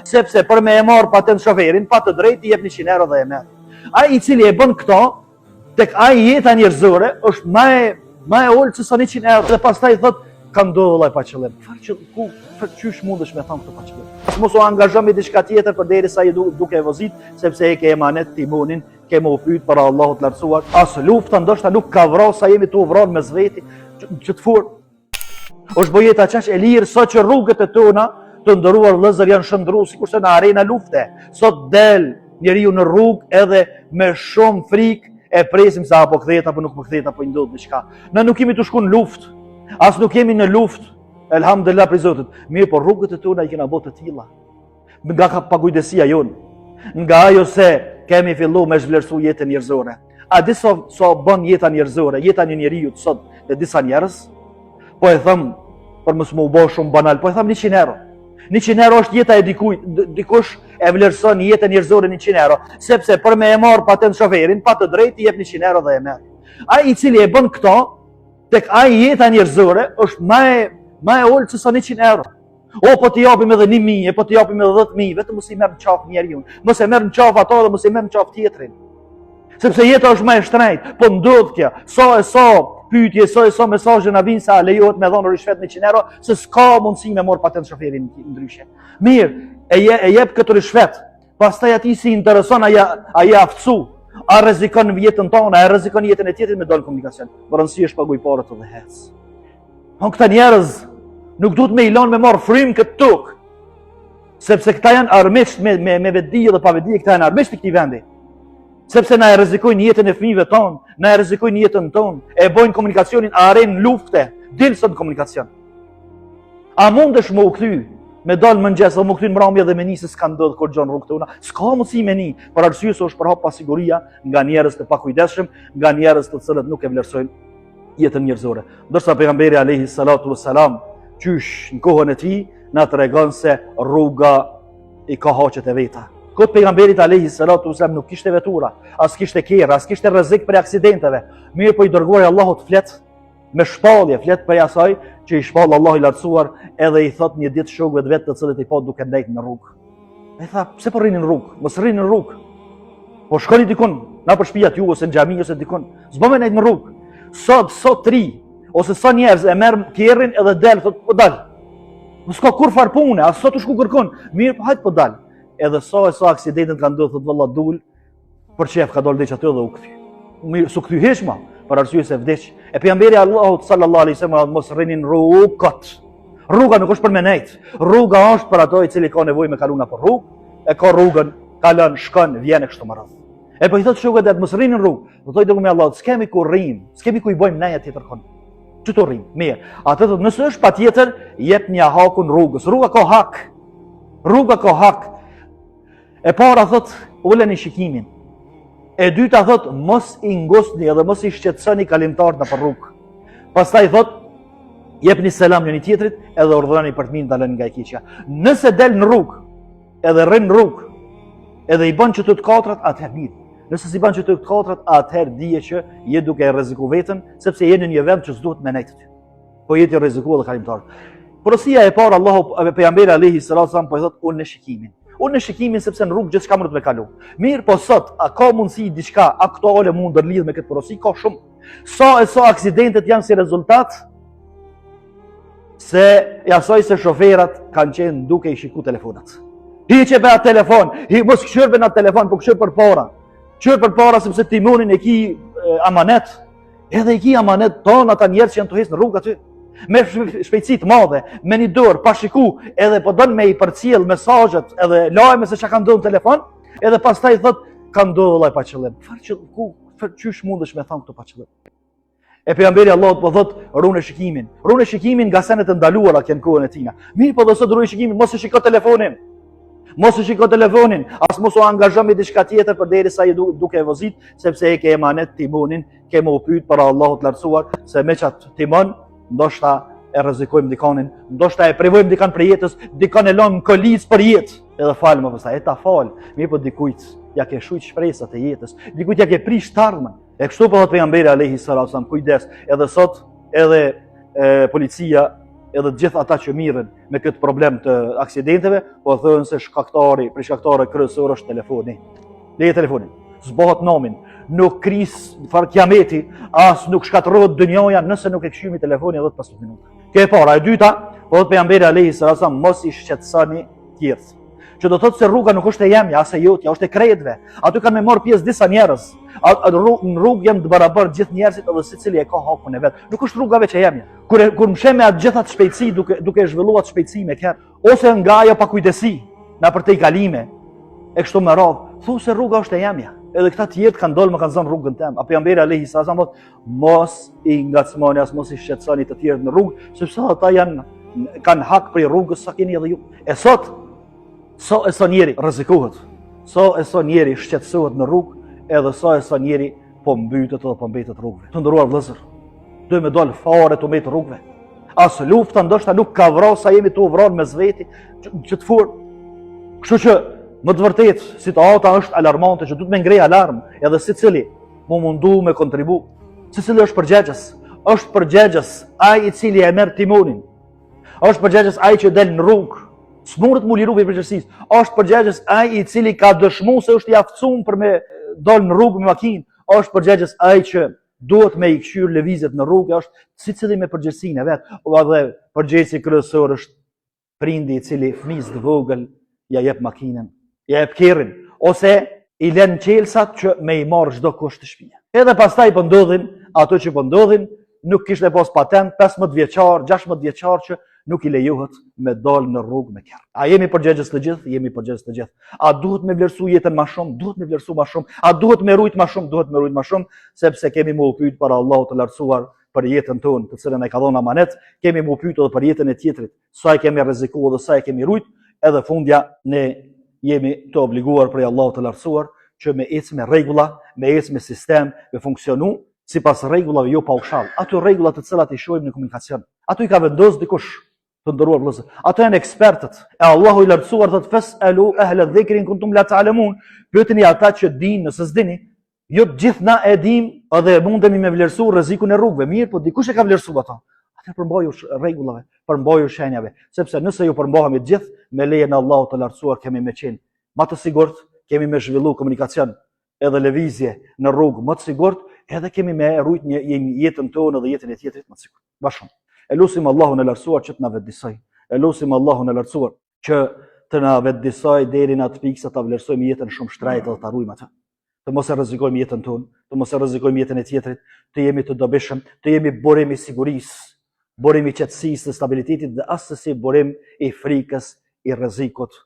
sepse për me e marr patent shoferin, pa të drejtë i jep 100 euro dhe e merr. Ai i cili e bën këto, tek ai jeta njerëzore është më e më e ulët se sa 100 euro. Dhe pastaj thot ka ndodhur vllai pa qëllim. Çfarë që ku për qysh mundesh me thon këto pa qëllim? As mos u angazho me diçka tjetër përderisa je duke e vozit, sepse e ke emanet timonin, ke me u pyet para Allahut të lartësuar. As lufta ndoshta nuk ka vra sa jemi tu u vra mes veti, që të fur. Është bo jeta qaq e lirë, sa që rrugët e tona të nderuar vëllezër janë shndërru sikurse në arena lufte. Sot del njeriu në rrugë edhe me shumë frikë e presim se apo kthehet apo nuk po kthehet apo i ndodh diçka. Ne nuk jemi tu shku në luftë, as nuk jemi në luftë. Elhamdulillah prej Zotit. Mirëpo rrugët e tona i kena bo të tilla. Nga ka pakujdesia jonë, nga ajo se kemi fillu me zhvlerësu jetën njerëzore. A di sa, sa bën jeta njerëzore, jeta një njeriu sot dhe disa njerëz, po e them për mos me u bo shumë banal, po e them 100 euro. 100 euro është jeta e dikujt, dikush e vlerëson jetën njerëzore 100 euro, sepse për me e marr patent shoferin, pa të drejtë i jep 100 euro dhe e merr. Ai i cili e bën këto, tek ai jeta njerëzore është më e më e ulët se sa 100 euro. O, po t'i japim edhe 1.000, e po t'i japim edhe 10.000, vetëm mos i merr në qafë njeriun, mos e merr në qafë ato dhe mos e merr në qafë tjetrin. Sepse jeta është më e shtrenjtë, po ndodh kjo, sa e sa pyetje, sa e sa mesazhe na vijnë se a lejohet me dhonë ryshfet 100 euro, se s'ka mundësi me marr patent shoferin ndryshe. Mirë, e, je, e jep këtë ryshfet, pastaj atij s'i intereson a je, a je aftësu, a rrezikon jetën tonë, a rrezikon jetën e tjetrit me dalë komunikacion. Me rëndësi është paguj paret dhe hec. Po këta njerëz nuk duhet me i lanë me marrë frymë këtë tokë. Sepse këta janë armiqtë me, me, me vetëdije dhe pa vetëdije, këta janë armiqtë të këtij vendi. Sepse na e rrezikojnë jetën e fëmijëve tonë, na e rrezikojnë jetën tonë, e bojnë komunikacionin arenë lufte, dil sot në komunikacion. A mundesh me u kthy, me dalë mëngjes dhe me u kthy në mramje dhe me ni se s'ka ndodhë kurgjo në rrugë tona, s'ka mundësi me ni, për arsye se është përhap pasiguria nga njerëz të pakujdesshëm, nga njerëz të cilët nuk e vlerësojnë jetën njerëzore. Ndërsa pejgamberi alayhi salatu wassalam, qysh në kohën e tij na tregon se rruga i ka haqet e veta. Kohë të pejgamberit alayhi salatu wassalam nuk kishte vetura, as kishte kerre, as kishte rrezik prej aksidenteve. Mirëpo i dërguari i Allahut flet me shpallje, flet prej asaj që i shpall Allahu i lartësuar, edhe i thot një ditë shokëve të vet të cilët i pa duke ndejt në rrugë. E tha, pse po rrini në rrugë? Mos rrini në rrugë. Po shkoni dikun, nëpër shtëpia ju ose në xhami ose dikun. S'bon me nejt në rrugë. Sot sa t'ri ose sa njerëz e merr kerrin edhe del thot po dal. Mos ka kurrfar pune, as s'o tu shku kërkun. Mirë, po hajt po dal. Edhe sa e sa aksidentet kanë ndodhur, thot valla dul, për qef ka dalë diç aty dhe u kthy. Mirë, s'u kthy hiç ma, për arsye se vdiq. E pejgamberi Allahut sallallahu alaihi wasallam mos rrini në rrugë kot. Rruga nuk është për me nejt. Rruga është për ato i cili ka nevojë me kalu nëpër rrugë, e ka rrugën, kalon, shkon, vjen e kështu me radhë. E po i thotë shokët e mos rrini në rrugë. Do thotë i dërguari i Allahut, s'kemi ku rrim, s'kemi ku i bëjmë neja tjetër kon. Qëtu rrim? Mirë. Atë thotë, nëse është patjetër, jepnia hakun rrugës. Rruga ka hak. Rruga ka hak. E para thot, uleni shikimin. E dyta thot, mos i ngusni edhe mos i shqetësoni kalimtarët nëpër rrugë. Pastaj thot, jepni selam njëri tjetrit edhe urdhëroni për të mirë ndaloni nga e keqja. Nëse del në rrugë, edhe rrin në rrugë, edhe i bën qëto të katrat, atëherë mirë. Nëse s'i bën qëto të katrat, atëherë dije që je duke e rreziku veten, sepse je në një vend që s'duhet me nejt aty. Po je tu rreziku edhe kalimtarët. Porosia e parë Allahu e pejgamberi alayhi salatu sallam po i thot ulne shikimin. Ulne shikimin sepse në rrugë gjithçka mundet me kalu. Mirë, po sot a ka mundësi diçka aktuale m'u ndërlidh me këtë porosi? Ka shumë. Sa e sa aksidentet janë si rezultat se i asaj se shoferat kanë qenë duke i shiku telefonat. Hiqe be atë telefon, hi mos kqyr be në telefon, po kqyr përpara. Kqyr përpara sepse timonin e ki amanet. Edhe i ki amanet tonë ata njerëz që janë tu hec në rrugë aty. Me shpejtësi të madhe, me një dorë, pa shiku, edhe po don me i përcjell mesazhet edhe lajme se çka ka ndodhur në telefon, edhe pastaj thot ka ndodhur vllai pa qëllim. Çfarë që ku qysh mundesh me thon këto pa qëllim? E pejgamberi Allahut po thot rune shikimin. Rune shikimin nga senet e ndaluara që në kohën e tina. Mirë po dhe sot rune shikimin, mos e shiko telefonin. Mos e shiko telefonin, as mos u angazho me diçka tjetër përderisa je duke e vozit, sepse e ke emanet timonin, ke me u pyet para Allahut të lartësuar se me qat timon ndoshta e rrezikojmë dikanin, ndoshta e privojmë dikan prej jetës, dikan e lëmë në kolicë për jetë. Edhe falmë pastaj, e ta fal, mirëpo dikujt ja ke shujt shpresat e jetës, dikujt ja ke prish t'ardhmen. E kështu po thot pejgamberi alayhi salatu sallam, kujdes, edhe sot edhe e, policia. Edhe të gjithë ata që mirren me këtë problem të aksidenteve, po thonë se shkaktari, prej shkaktarëve kryesor është telefoni. Leje telefonin. S'bohet namin, nuk kris farë kiameti, as nuk shkatërrohet dynjaja nëse nuk e kqyrim telefonin 10-15 minuta. Kjo e para, e dyta, po thotë pejgamberi alejhi salatu selam, mos i shqetësoni tjerët. Që do thotë se rruga nuk është e jemja, as e jotja, është e krejtve. Aty kanë me marrë pjesë disa njerëz. A, a, në rrugë janë të barabartë gjithë njerëzit edhe secili e ka hakun e vet. Nuk është rruga veç e jemja. Kur e, kur më sheh me atë gjithë atë shpejtësi duke duke e zhvilluar atë shpejtësi me kerr, ose nga ajo pakujdesi, nëpër tejkalime, e kështu me radhë, thu se rruga është e jemja. Edhe këta tjerët kanë dalë më kanë zënë rrugën tem. A pejgamberi alejhi selam thotë, mos i ngacmoni as mos i shqetësoni të tjerët në rrugë, sepse ata janë kanë hak prej rrugës sa keni edhe ju. E sot sa e sa njeri rrezikohet, sa e sa njeri shqetësohet në rrugë, edhe sa e sa njeri po mbytet edhe po mbetet rrugëve. Të nderuar vëllezër, duhet me dalë fare të met rrugëve. As lufta ndoshta nuk ka vra sa jemi tu u vra mes veti që, që të furë. Kështu që me të vërtetë situata është alarmante që duhet me ngre alarm, edhe secili mu mundu me kontribu. Secili është përgjegjës, është përgjegjës ai i cili e merr timonin. Është përgjegjës ai që del në rrugë. S'mundet mu liru prej përgjegjësisë. Është përgjegjës ai i cili ka dëshmu se është i aftësum për me dal në rrugë me makinë. Është përgjegjës ai që duhet me i kqyr lëvizjet në rrugë, është secili me përgjegjësinë e vet. Edhe përgjegjësi kryesor është prindi i cili fëmijës të vogël ja jep makinën, ja jep kerrin ose i lën çelësat që me i marr çdokush te shtëpia. Edhe pastaj po ndodhin ato që po ndodhin, nuk kishte pas patent 15 vjeçar, 16 vjeçar që nuk i lejohet me dal në rrugë me kerr. A jemi përgjegjës të gjithë? Jemi përgjegjës të gjithë. A duhet me vlerësu jetën ma shumë? Duhet me vlerësu ma shumë. A duhet me rujt ma shumë? Duhet me rujt ma shumë, sepse kemi me u pyet para Allahut të lartësuar për jetën tonë, të cilën e ka dhënë amanet, kemi me u pyet edhe për jetën e tjetrit, sa e kemi rrezikuar dhe sa e kemi rujt, edhe fundja ne jemi të obliguar prej Allahut të lartësuar që me ecë me rregulla, me ecë me sistem, me funksionu sipas rregullave jo paushall. Ato rregulla të cilat i shohim në komunikacion. Ato i ka vendosur dikush të nderuar vëllezër. Ato janë ekspertët. E Allahu i lartësuar thotë fes elu ehle dhikri in kuntum la ta'lamun. Pyetni ata që dinë nëse s'dini. Jo të gjithë na e dim edhe mundemi me vlerësu rrezikun e rrugëve. Mirë, po dikush e ka vlerësu ato. Atëherë përmbaju rregullave, përmbaju shenjave, sepse nëse ju përmbahemi të gjithë, me lejen e Allahut të lartësuar kemi me qenë ma të sigurt, kemi me zhvillu komunikacion edhe lëvizje në rrugë më të sigurt, edhe kemi me rujt një, një jetën tonë edhe jetën e tjetrit më të sigurt. Më shumë. E lusim Allahun e lartësuar që të na vetëdisoj. E lusim Allahun e lartësuar që të na vetëdisoj deri në atë pikë sa ta vlerësojmë jetën shumë shtrejtë dhe ta ruajmë atë. Të mos e rrezikojmë jetën tonë, të mos e rrezikojmë jetën e tjetrit, të jemi të dobishëm, të jemi burim i sigurisë, burim i qetësisë dhe stabilitetit dhe assesi burim i frikës, i rrezikut.